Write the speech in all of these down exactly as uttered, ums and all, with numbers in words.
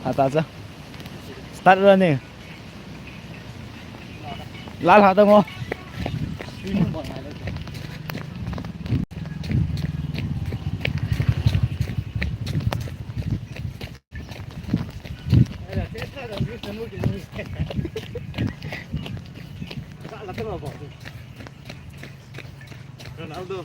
Hata cha. Start running. Lal hata ngo. Ronaldo.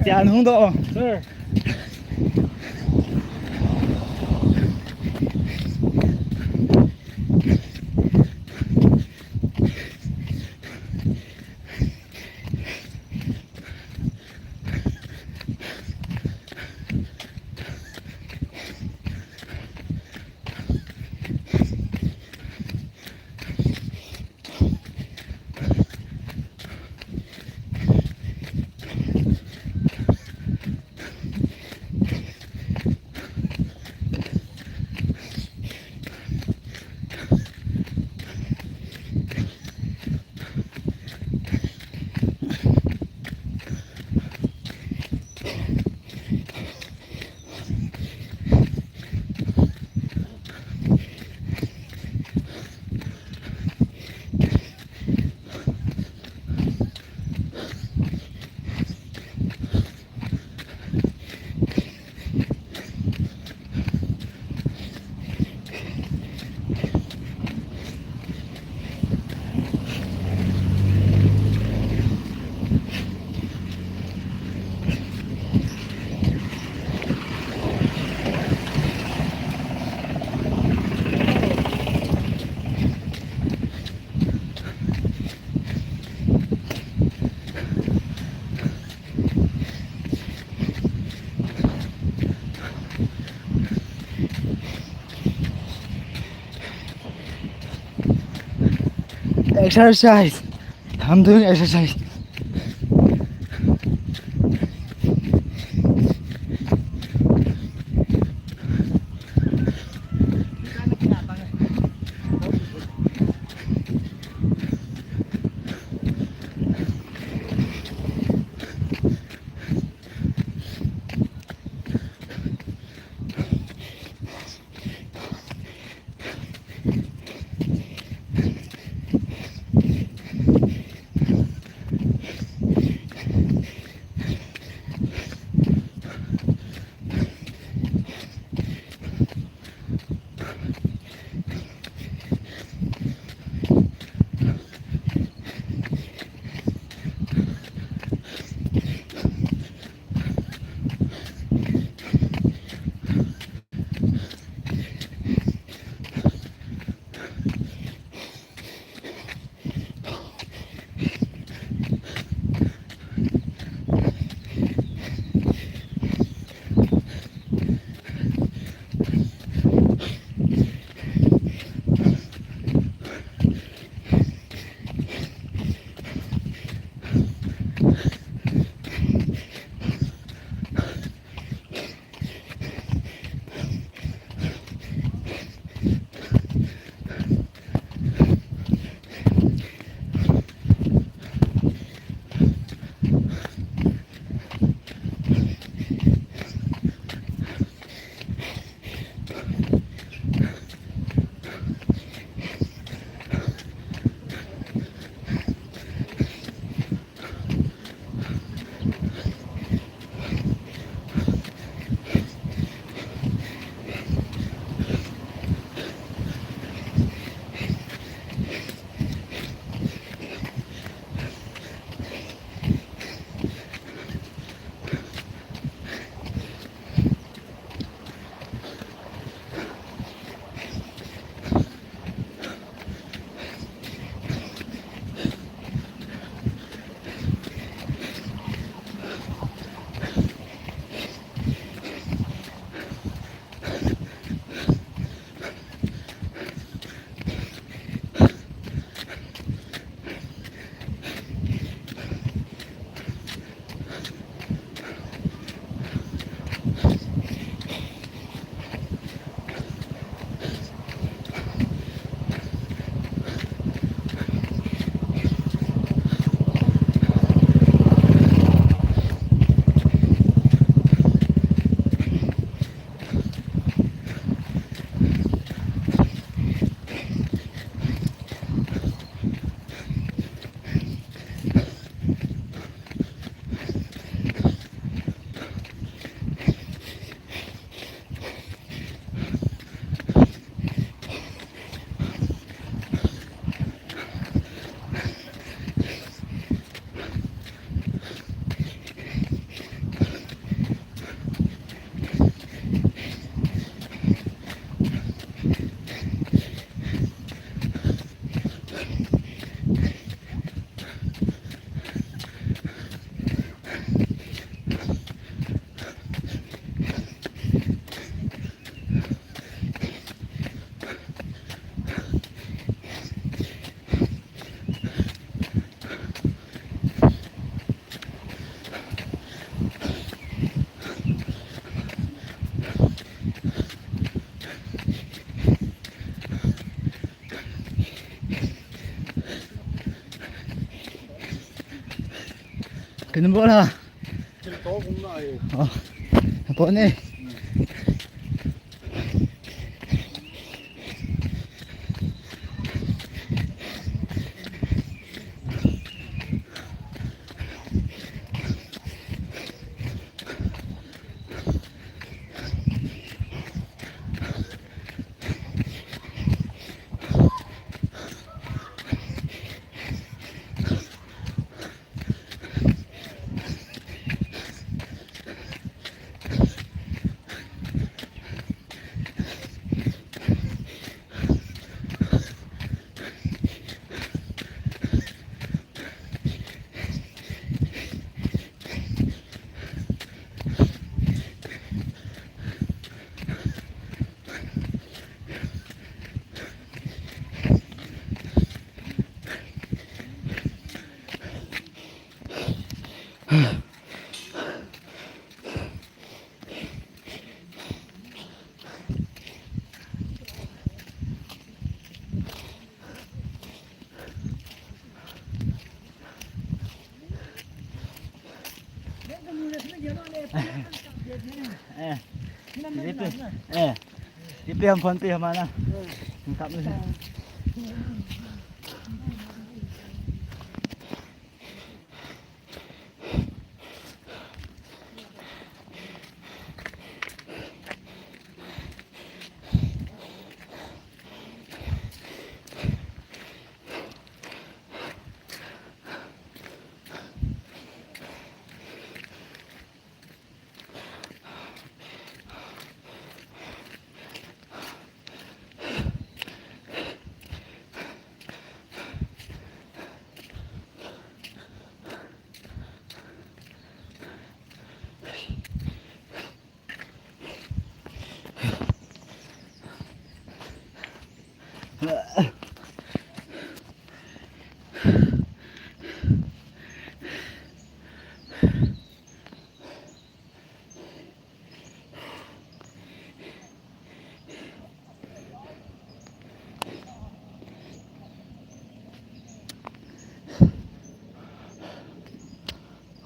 Tian hung doh. Sir. Exercise. I'm doing exercise. Kena bol ha. Thil to kung na ai. Oh. Apo ne. Eh. Ipi, eh, ipi ham phone pe ham ana. Tap ni.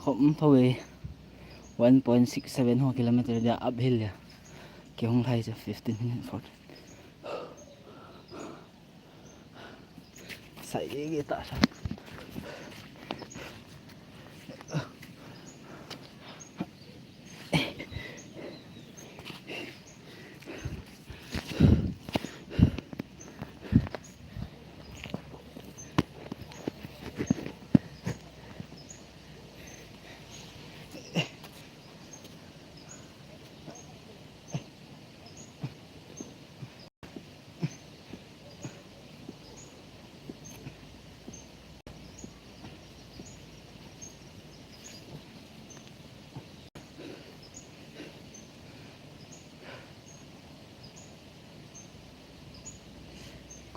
Khom thou e, one point six seven ho kilometer dia uphill ya. Kihung lhai cha fifteen minute, fourteen. Sai ge ge ta sa.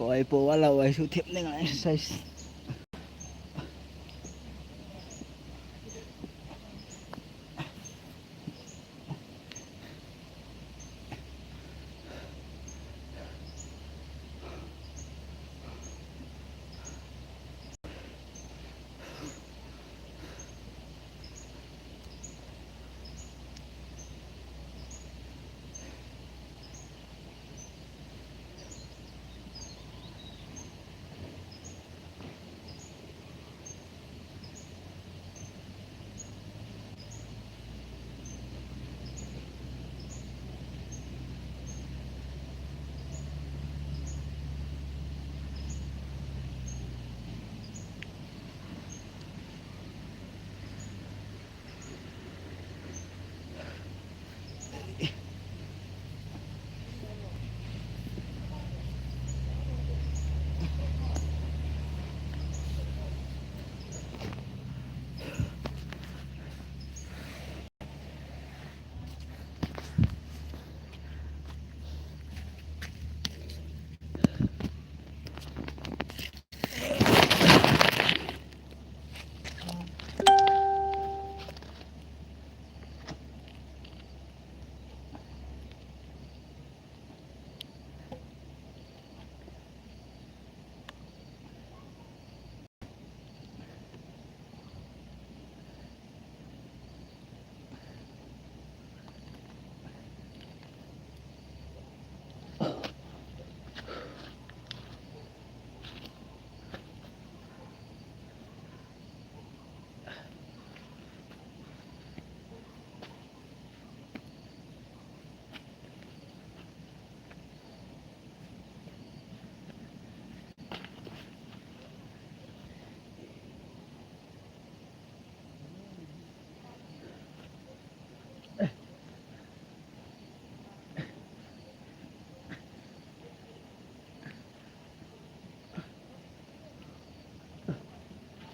Koi po wala wai su thip ning exercise.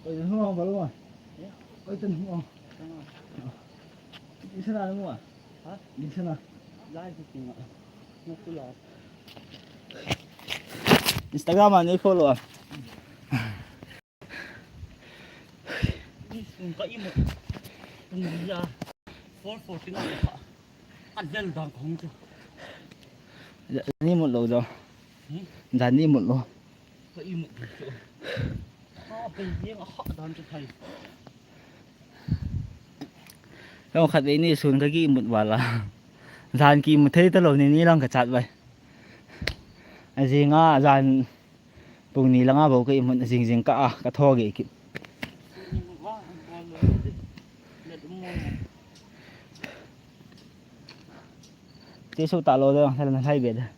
Oi, hung ang balo ah. Oi, tan hung ang. Ginsan na mo ah. Ha? Ginsan na. Lai ko tinga. Mo ko la. Instagram ah, nei follow ah. Ni sun ka imut. Tung ya. Four fourteen ka. Ka del dang ka hung chu. Ni mut lo jo. Hmm? Jan ni mut lo. Ka imut chu. Ka pe yeng a ha dan chu thai. Ka khat ve ni sun ka ki mut wala. Jan ki mut thei ta lo ni ni lang ka chat vai. A jinga jan Pung ni langa bou ka imut jing jing ka a, ka tho ge kit. Ti su ta lo da, thal na thai be da.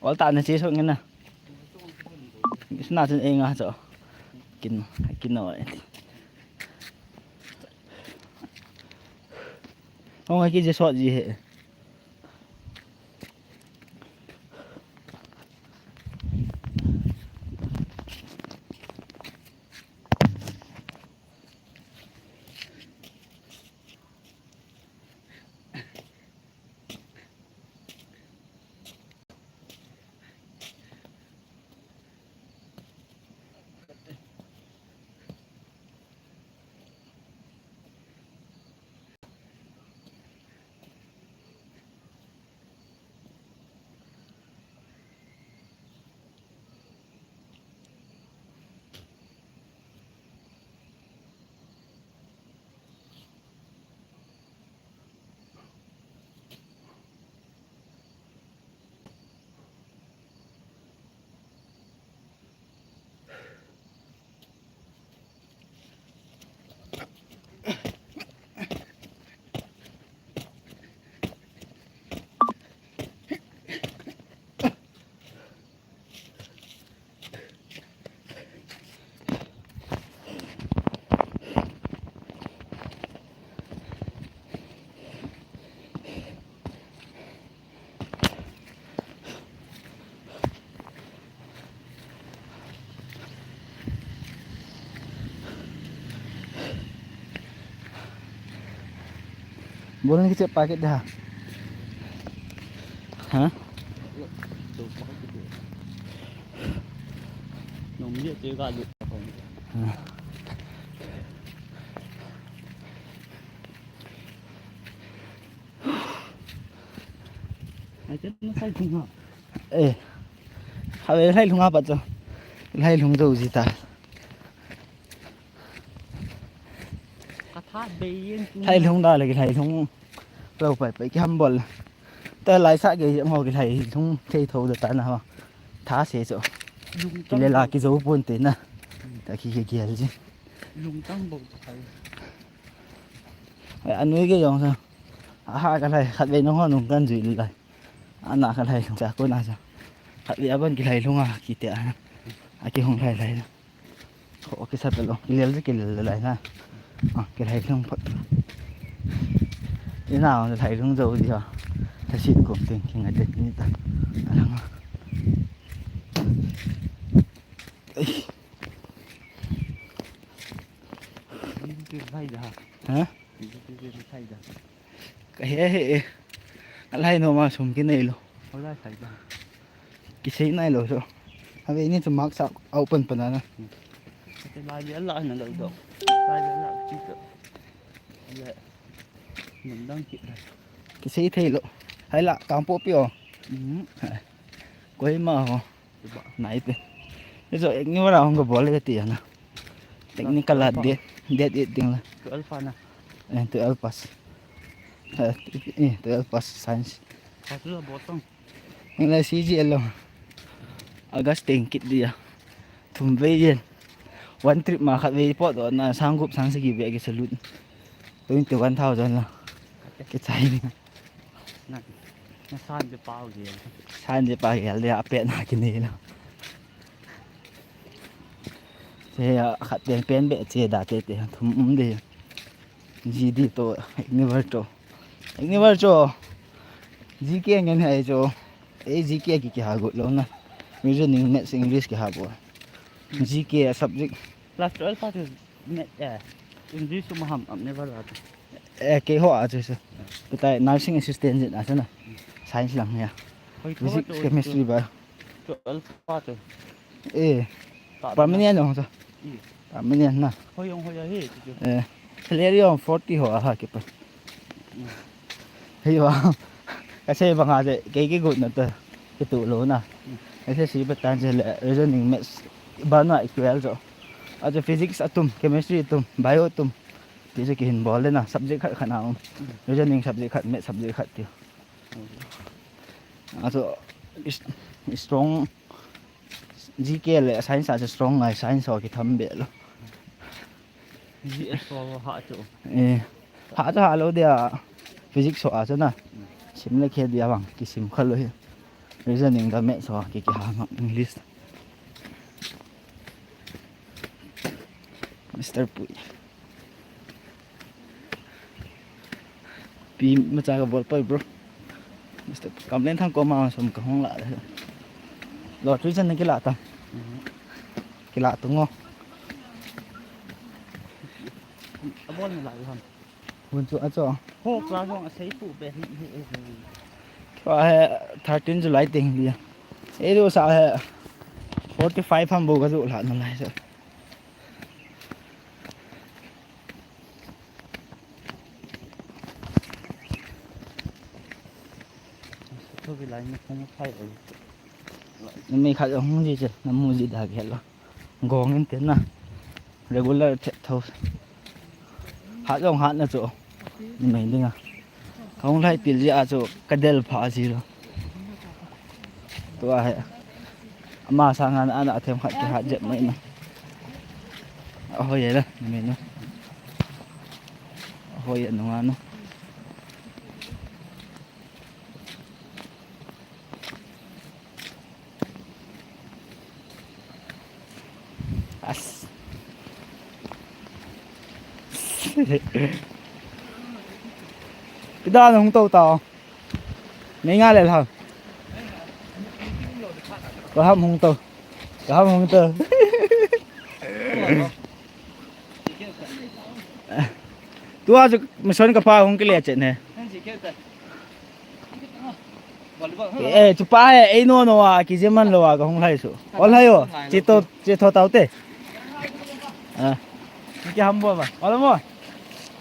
Ol ta na chi so ngin na. Sna chen e nga cho. Kin, kin no. Ong ki je so ji he. Boleh ni kecil paket dah. Ha? Nung dia tu ka lu. Ha. Ai, tu na sai thung ha. Eh. Have lai lhung apa tu. Lai lhung tu jita. Ka tha bei yen tu. Lai lhung da le lai lhung. Lo pai pai ki ham bol. Ta lai sa ke ngo ki lai lhung thei tho da ta na ho. Tha se cho. Lung tang. Ki le la ki zo pon te na. Ta ki ki gel ji. Lung tang bo ta. Ai, anui ke jong sa. Aha ka lai, khat vei nung ho nung kan jui lai. Ana ka lai, sa ko na sa. Khat vei aban ki lai lhung a, ki te a. A ki hung lai lai. Ko ki sa pe lo, ki lel ki lel lai na. A, ki lai lhung phat. Ina lai lhung jo di ha. Ta sit ko ting ki ngai te ni ta. Alang. Ei. Ni tu lai da. Ha? Ka he he e. Alai no ma sum ki nei lo. Hola sai da. Ki sei nai lo so. Ave ni chu mak sa au pan pan na. Te lai ya la na lo do. Lai ya la ki to. Le. Mun dang ki. Ki sei thei lo. Hai la kang po pi o. Mhm. Koi ma ho. Nai pe. Ni so ek ni wala hong ka bol le ti na. Technical la de, de de ding la. Twelve pa na. Eh, twelve pass. Eh, eh, twelve pass science. Pass la botong. Ni la C G L lo. August teng kit dia. Thum vei yen. One trip ma khat vei potdoh na sang gup sang sagi vei kisalut. Twenty one thousand la. Kichai ni. Na, na san de pau ge. San de pau ge, le a pe na kini la. Che a khat pen pen be che da te te thum um de. G D to, Igniver to. Igniver to. G K ngen hai to. Ei G K ki ki ha got lo na. Reasoning, maths, English ki ha bo. G K subject. Class twelve pa to maths, eh, English ma ham, am never la to. Eh, kei ho a chu chu. Kitai nursing assistant jin a chu na. Science lang ya. Hoi, Physics, to, chemistry ba. Twelve pa to. Eh. Ta permanent na. Jong sa. Eh. Permanent na. Hoi jong hoi a hi, chu chu. Eh. Salary jong forty ho a ha kipa. Mm. Hei wa. Kasei banga je, kei kigot na to. Kitu lo na. Mm. Kasei si batan je le, reasoning, maths, ba na equal jo. A je physics atum, chemistry atum, bio atum. Ti je kihin bol le na, subject khat khat na um. Mm. Reasoning subject khat, maths subject khat ti. Mm. A chu is-, strong G K le science a chu strong ngai, science ho kitham be lo. G S ho ha chu. Eh, ha chu ha lo dia physics ho a chu na. Sim le khe dia bang, kisim kha lo hi. Reasoning da maths ho ki ki ha ma English. Mister Pui. Pi macha ka bol poi, bro. Mister Kamlen thang ko ma som ka hong la. Lottery chan na kila ta. Mhm. Kila tu ngo. A bol ni la han. Hun chu a cho. Ho kla jong a sei pu be hi hi hi. Kya hai thirteen July teng dia. Ei lo sa hai forty five ham bo ka ju la na lai sa. Thu bi lai na hung phai oi. Na mi khat hung ji che, na mu ji da ke lo. Gong in te na. Regular the tho. Hat jong hat na chu. Ni mai ding a. Ka hung lai pil ji a chu ka del pha ji lo. Tua he. Ama sang an, an a them khat ki hat jep mai na. A hoi ye la, ni mai na. A hoi ye nung a nu. As. Pida na hung to ta. Nei nga le la. Ka ham hung to. Ka ham hung to. Tua chu mission ka pa hung kile che ne. Eh, chu pa he, ei no no a, ki je man lo a, ka hung lai su. Ol hai o, chi to, chi to tau te. Ah. Ki ham bo ba. Ol mo.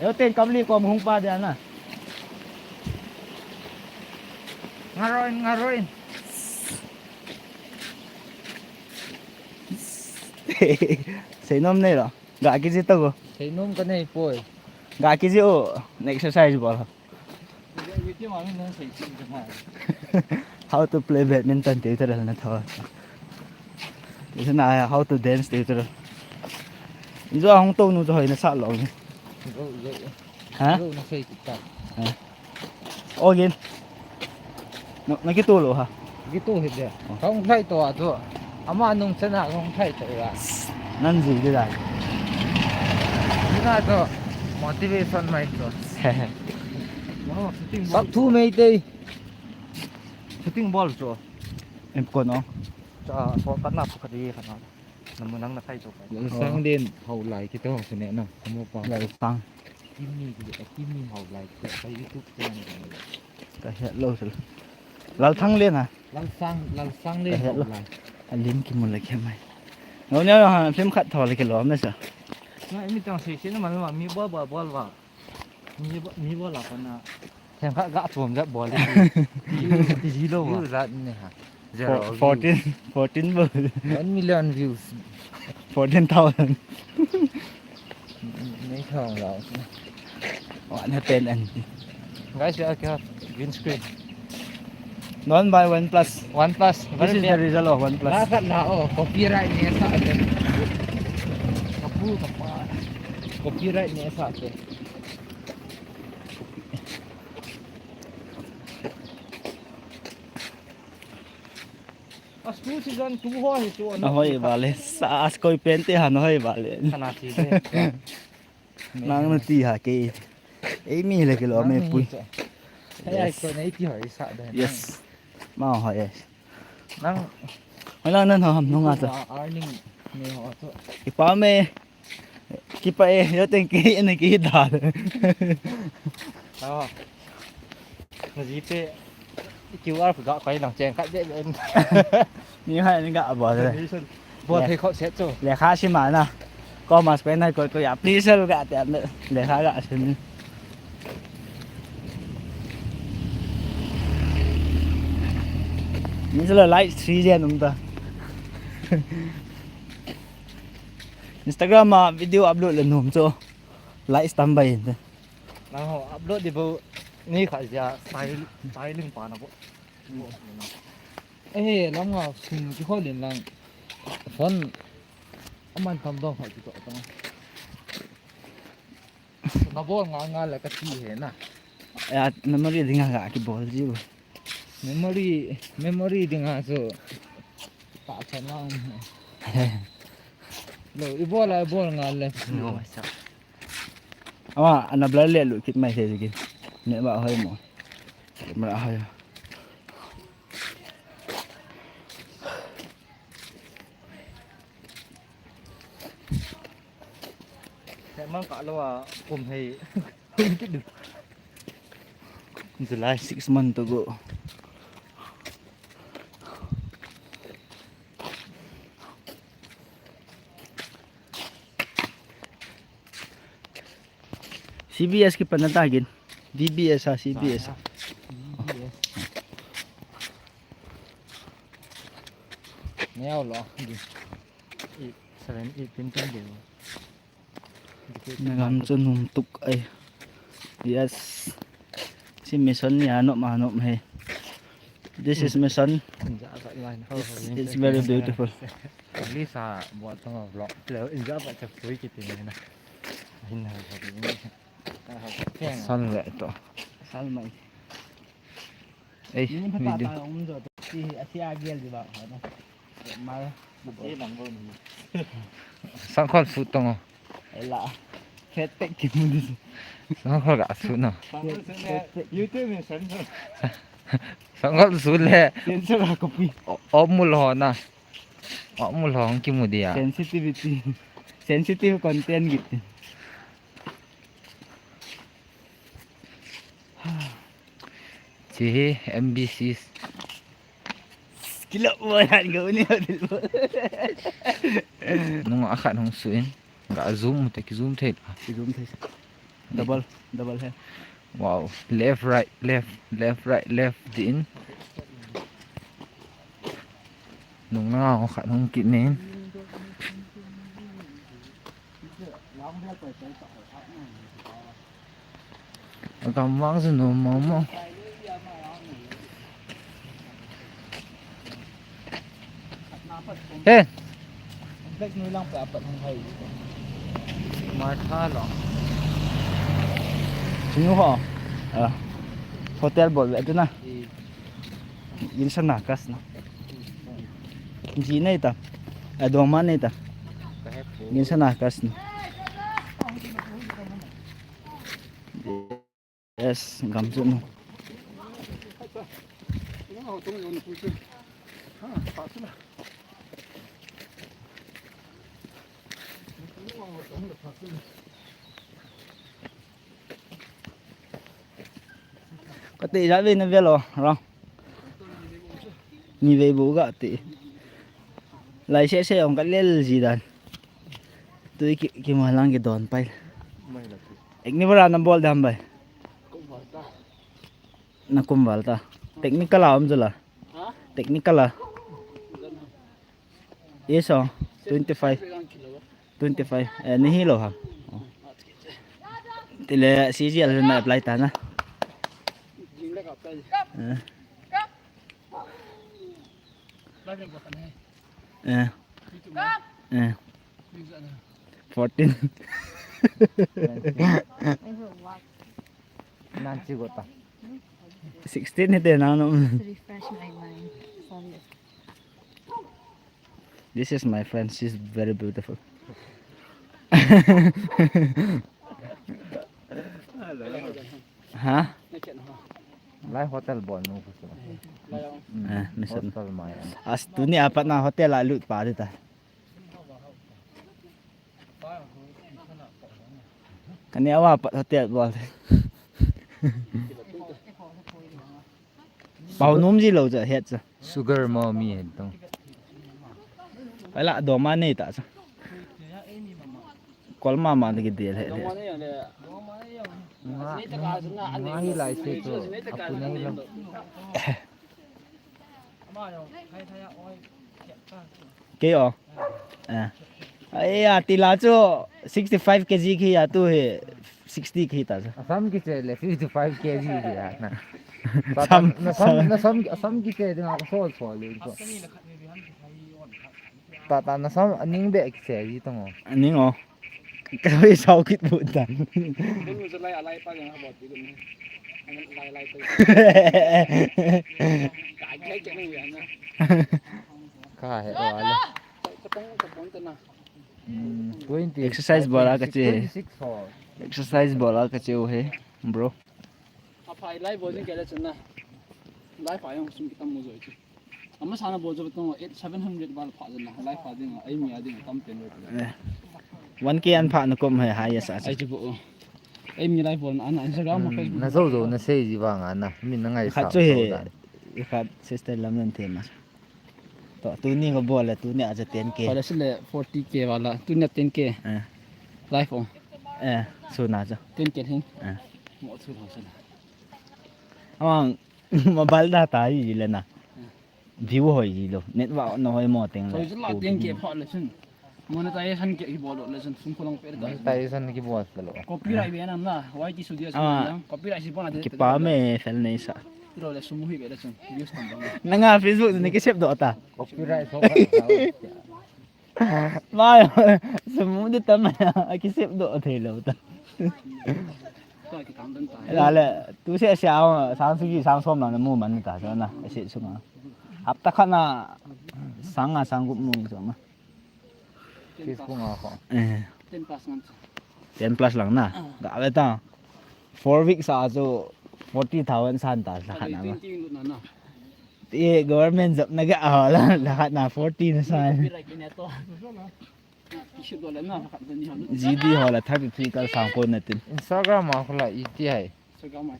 Eu ten kam li kom hung pa dia na. Ngaroin, ngaroin. Sei nom nei lo. Ga ki ji to go. Sei nom ka nei poi. Ga ki ji o, exercise bol. How to play badminton tutorial na tho. Isna how to dance tutorial. Ijo hung to nu jo hoi na sa lo ni. Ijo, ijo. Ha? Ijo na sei kita. Ha? O gin. Na, na kitu lo ha. Kitu hi de. Oh. Ka hung lai to a to. Ama nung chana ka hung lai to ya. Nan ji de dai. Ni na to motivation mai to. Sak thu mei te. Shooting ball to. Em ko no. Cha so ka na pu ka di ka na. Namu nang na khai to. Sang den hau lai ki to su ne na. Mo pa. Lai sang. Kimi ki, eh, Kimi hau lai, ka, ka YouTube channel. Ka het lo sel. Lalthang le na. Lalsang, Lalsang le hau lai. A lim ki mun le ke mai. Ngau ne ha film khat tho le ke lom na sa. Na mi tang sei sei na man ma mi bol bol bol ba. Mi bol, mi bol la pa na. Themkhat ga chom ja bol. Ti ji lo. View zat ne ha. Zero view. Fourteen, fourteen bo. One million views. Fourteen thousand. Nei thong lo. What happened and guys, we are here. Green screen. Known by OnePlus. OnePlus. This is the result of OnePlus. La khat la, oh, copyright ne sa te. Kapu kapa. Copyright ne sa te. Astu season two ho hi chu. Ahoi vale. Sa as koi pen te han ahoi vale. Kana ti de. Nang na ti ha ke. Ei mi le ke lo me pui. Ai ai ko nei ti hoi sa de. Yes. Ma hoi yes. Nang. Hoi nang nan ham nung a to. Earning me ho to. Kipa me. Kipa e, yo teng ke ne ki da. Ah. Na ji te Q R ga kai lang cheng khat de. Ni hai ni ga ba de. Bo thei khop set chu. Lekha sim a na. Ko mas pen hai ko ko ya please ga te le. Lekha ga sim. Ni sala like three jen um ta. Instagram a video upload le nom chu. Like tam bai te. Nang ho upload di bo ni kha ja style styling pa na bo. Eh, lam nga sum ki kholin lang. Phone aman tam dong kha ki to tong. Na bol nga nga la ka ti he na. Ya, memory ding nga ki bol ji. Memory, memory ding nga so. Ta chan lang. Lo, i bol a, i bol nga le. No, what's up? Ama, ana blur le lu kit mai se ki. Ne ba hoi mo. Camera hoi. Mang ka lo a kum hei. July six month to go. C B S ki pan na ta gin. D B S ha, C B S. Neo lo. Eight, seven, eight, ten, ten, ten. Nagam chu num tuk ai. Yes. Si mission ni a nom a nom he. This is mission. It's, it's very beautiful. Lisa, buat tengah vlog. Lo, inja apa cakap kita ni na. Hina, hina. Sun le to. Sun mai. Ei, video. Sangkhol su tong. Ela. Fat pack kimu di. Sangkhol ga su no. YouTube in sensor. Sangkhol su le. Sensor ha kopi. O, o mul ho na. O mul ho kimu dia. Sensitivity. Sensitive content gitu. Chi hi M B C. Kilo mo yan, gawin niya, Bilbo. Nung akhat hung suin. Ga zoom, te ki zoom thei. Ki zoom thei. Double, double he. Wow. Left, right, left, left, right, left, din. Nung na akhat hung kit nin. Agam vang chu nom mong mong. He. Martha lo. Sinu ho. Ah. Hotel bol ve tu na. Ginsan na kas na. Ji nei ta. Adoma nei ta. Ginsan na kas na. Yes, gam chu no. Kati ja ve na ve lo, ro. Ni ve bu ga ti. Lai se se ong ka lel ji dan. Tui ki, ki ma lang ki don pai. Ek ni bara na bol dam bai. Na kum val ta. Technical a om jula. Technical a. Yes, oh. Twenty-five. Twenty-five. Eh, ni hi lo ha. Oh. Tile C G L na apply ta na. Eh. Eh. Eh. Fourteen. Sixteen hite na no. Refresh my mind. Sorry. This is my friend. She's very beautiful. Ha? Lai hotel bol nu ko. Eh, mission. Hotel mai. As tuni apat na hotel a lut pa dita. Kani awa pat hotel bol. Pau nom ji lou cha het cha. Sugar mommy hen tong. Ala doma nei ta cha. Kol mama na kidel he he. Nga, nga hi lai se to, apu nei lo. Kei o. Eh. Ai ya, tila chu sixty five K G ki ya tu he sixty ki ta cha. Asam kiche le fifty five K G ki ya na. Sam, na sam, sam. Na sam, asam kiche dinga ko sol sol le ko. Tata na sam aning be kiche ji tong o. Aning o. Ka hoi sao kit bu ta. Dun mu lai alai pa yang ha bot bi dun. Lai lai pa. Ka ke ke ni ya na. Ka he o ale. Ka tong ka tong ta na. Hmm, twenty. Exercise bol a ka che. Twenty six ho. Exercise bol a ka che o he, bro. Aphai lai bol jing ke le chun na. Lai pa yang sum ki tam mo joi chu. Ama sana bol jo tong eight, seven hundred val pha jana, lai pha ding, ai mi a ding, tam pen lo. Eh. One K an pha na kom hai, hai ya sa. Ai chu bo. Ai mi lai bol na, ana Instagram, Facebook. Na zo zo na sei ji vang ana, mi na ngai sa. Khat chu he, khat sister lam nan the ma. To, tuni ko bol le, tuni a cha ten K. Pha le sile forty K wala, tuni a ten K. Eh. Live o. Eh, su na cha. Ten K hin. Eh. Mo chu lo sa. Awang, mobile data hi le na. View hoi ji lo. Network na hoi mo teng le. Hoi ji la ten K pha le chun. Monetization ke hi bol le chun sum ko lang pe ta. Monetization ki bol lo. Copyright be nam na. Y T Studio chun na. Copyright si pon a de. Ki pa me fel nei sa. Lo le sum hi be le chun. Views tam bang. Na nga Facebook ni ki sep do ta. Copyright so ka. Mai, sum di tam ya, a ki sep do thei lo ta. La le, tu se sia, sang sagi, sang som na mu man ta, so na, se sum a. Hapta khat na, sang nga, sang gup mu so ma. Facebook a ko. Eh. Ten plus ngan. Ten plus lang na. Ah. Ga ve ta. Four weeks a chu forty thousand san ta sa khat na ma. Twenty lut na na. Ti government job na ga ho la, la khat na forty na san. Copyright ni to. Ki sep do le na, khat ni ho. G D ho la thirty three kal sang ko na tin. Instagram a ko la iti hai. Instagram a.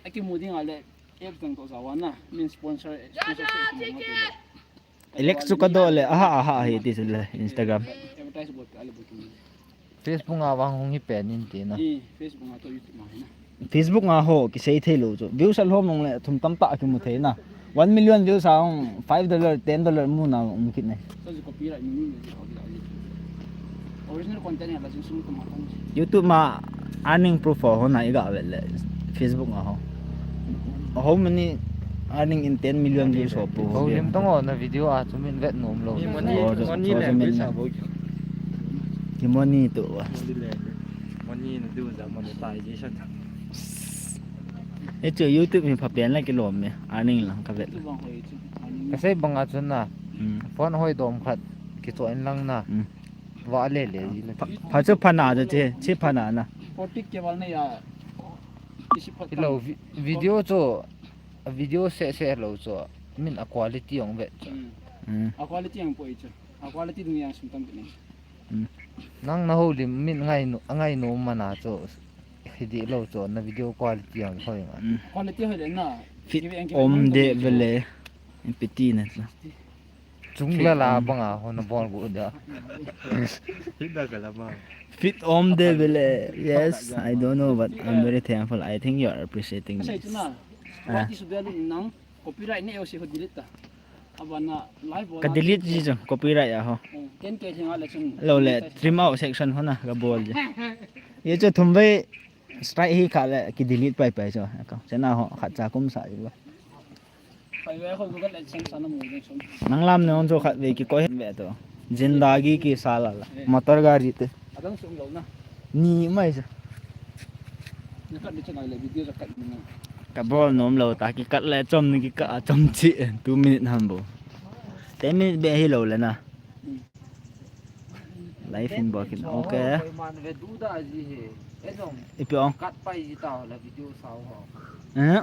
Aki mu ding a le. Apps dang to sa wa na. Min sponsor, sponsor. Alex chu ka do le, aha, aha, hi ti chu le, Instagram. Facebook a vang hung hi pen in ti na. Facebook a ho, kisei thei lo chu. Views a lhom long le, thum tam ta ki mu thei na. One million views a hung five dollar, ten dollar mu na um kit ne. Original content ya la jing sum tama tang. YouTube ma earning proof ho na i ga vet le Facebook a ho. How many earning in ten million views ho pu. Ho lim tong ho na video a chu min vet nom lo. Money, money le sa bo. Ki money to. Money na du za monetization. E chu YouTube mi pha pen la ki lom me earning lang ka vet. Ka sei bang a chu na. Phone hoi dom khat ki cho in lang na. Va le le ji le. Pha chu pha na chu che, che pha na na. Forty K wal na ya. Isi pha. Ilo vi-, video chu, a video se se lo chu. Min a quality ong ve chu. A quality ang poi chu. A quality ding yang sum tam ni. Nang na ho lim min ngai no, ngai no mana chu. Hi di lo chu na video quality ang hoi nga. Quality hoi le na. Fit om de ve le. Piti na chu. Chung la la banga ho na bol gu da. Hida ka la ma. Fit om de ve le. Yes, I don't know, but I'm very thankful. I think you are appreciating this. Asa itu na. What is value in nang? Copyright ne o si ho delete ta. Abana live bola. Ka delete ji chu copyright a ho. Ken ke thenga le chun. Lo le trim out section ho na ka bol ji. Ye chu thum ve strike hi kha le ki delete pai pai chu. Ka chena ho khat cha kum sa ji lo. Nang lam ne on jo khat ve kikoi het ve to. Zindagi ke sala la. Motor gari te. Ni mai sa. Kabol nom lou ta, kikat le chom ni kikah a chom chi. Two minute ham bou. Ten minute beh hi lou le na. Live in bol kit. Okay. Ipi ong. Eh.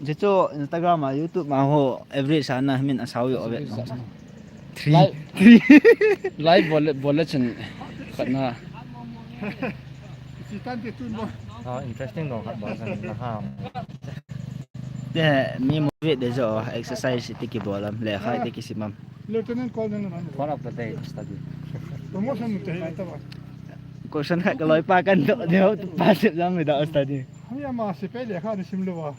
Hichu Instagram a, YouTube a ho average a na min asao jo ve. Three. Live, live bol le, bol le chun khat na. Ah, interesting dong khat bol chun na ha. Te mi movie de jo exercise te kibol am, lekha te kisim am. Lieutenant Colonel. One of the day study. Promotion te hi ta ba. Question khat ka loi pa kan do de ho, tu pa sep jam da study. Hia ma se pe lekha ni sim lo ba.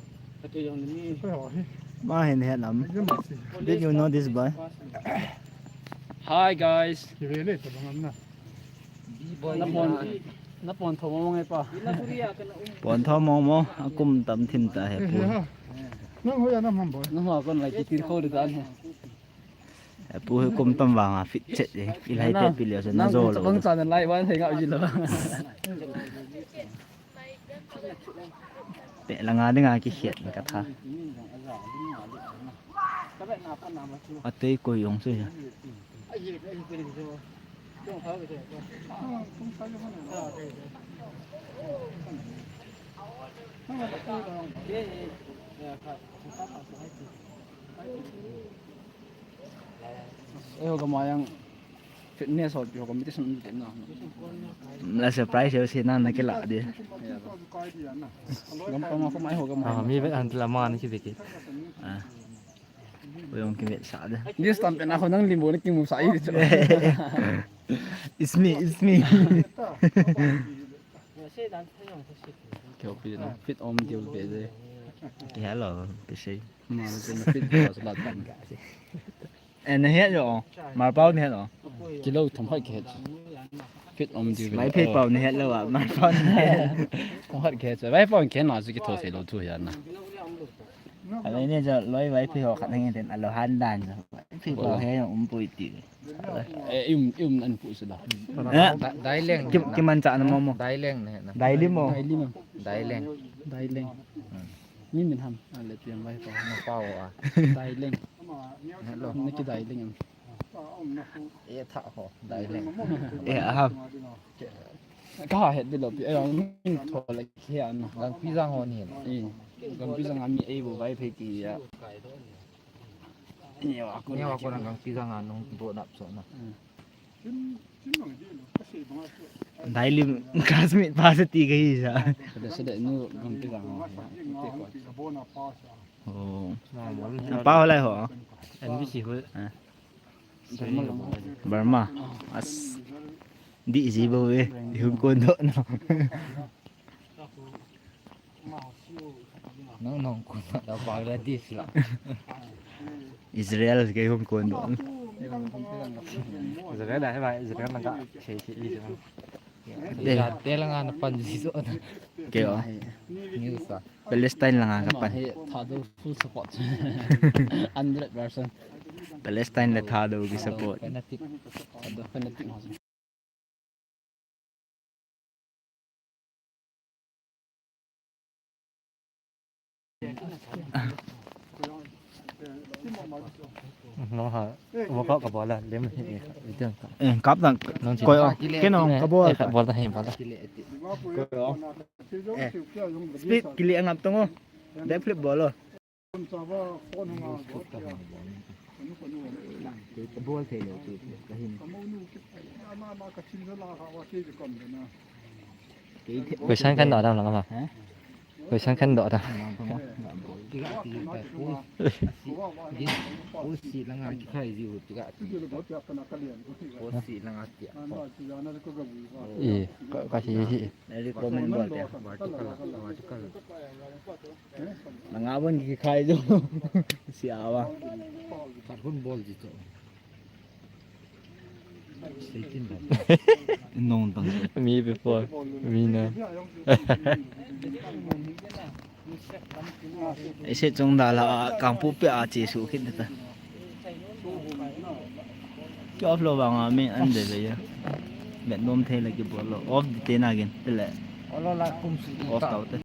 Ma hin he nam. Did you know this boy? Hi guys. Ki ve le ta bang am na. Na pon, na pon tho mo ngai pa. Pon tho mo mo, akum tam thim ta he pu. Nang hoiya nam ham boy. Nang ho kon lai ki tir kho de dan he. He pu he kum tam vang a fit chet e. I lai te pi le se na jo lo. Bang cha na lai wan he nga ji lo. Pe langa dinga kikhet ka tha. Atei koi jong se. Eiho gam a jong fitness ho, eiho competition um kit na. La surprise ho se na na kila de. Gam pa ma ko mai ho gam. Ah, mi vet an la ma ni ki vet. Ah. Ko jong ki vet sa de. This time pe na ho nang limbo ni ki mu sa i. It's me, it's me. Keu pi na fit om keu pi de. Hello, pi sei. Ma na fit ko sa la. Eh, na het jo. Marpao na het lo. Kilo thum hoi ke het. Fit om diu. Mai phe pao na het lo a, marpao na het. Thum hoi ke het. Vai pao ke na su ki tho se lo thu ya na. Alai ne jo loi vai phe ho khat nang ten alo han dan jo. Vai phe pao he um pui ti. Eh, um, um an pu su da. Eh? Da-, Daileng. Ki, ki man cha na mo mo. Daileng na het na. Daili mo. Daili mo. Daileng. Daileng. Hmm. Min min ham. Ale pian vai pao. Na pao a. Daileng. Hello. Niki Daileng am. E tha ho, Daileng. E, aha. Ka het bilo pi, e, min tho le ke an. Gangpi jang ho ni. E, Gangpi jang ami e bo vai phe ki ya. Ni wa ko, ni wa ko Gangpi jang an nung bo nap so na. Daileng classmate pa se ti gahi sa. Sede, sede, nu Gangpi jang ho. Oh. Apa ho lai ho? N B C ho. Ah. Burma. As. Di ji bo e. Hung kon do no. Nang nong kon da Bangladesh la. Israel ke hung kon do. Israel da ba Israel na ka. Sei sei Israel. Te, te langa na pan ji so na. Ke o. News a. Palestine langa ka pan. He Thado full support. Hundred percent. Palestine le Thado ki support. Fanatic. Thado fanatic. No ha, workout ka bol a, lem hi, itiang ka. Eh, kap dang, nong chi koi o, kile, ke nong, kile, ka bol. Eh, ka bol ta hi, bol ta. Koi o. Eh, speed, kile ngap tong o. Backflip bol o. Ka bol thei lou tu, ka hin. Question kan doh dam lang ma. Ha? Question kan doh dam. Post si langa kikhai ji u tiga. Post si langa tia. E, ka, ka hi hi. Recommend bol tia. Vertical, vertical. Nanga bon kikhai jo. Sia wa. Khat hun bol ji to. Seitin ba. Nong tang. Me before, me now. Ese chung da la, Kangpokpi a che su kit ta. Ki off lou vang a mi an de ve ya. Vet nom thei le ki bol lou. Off di te na gin. Te le. Olo la kum si. Off tau te.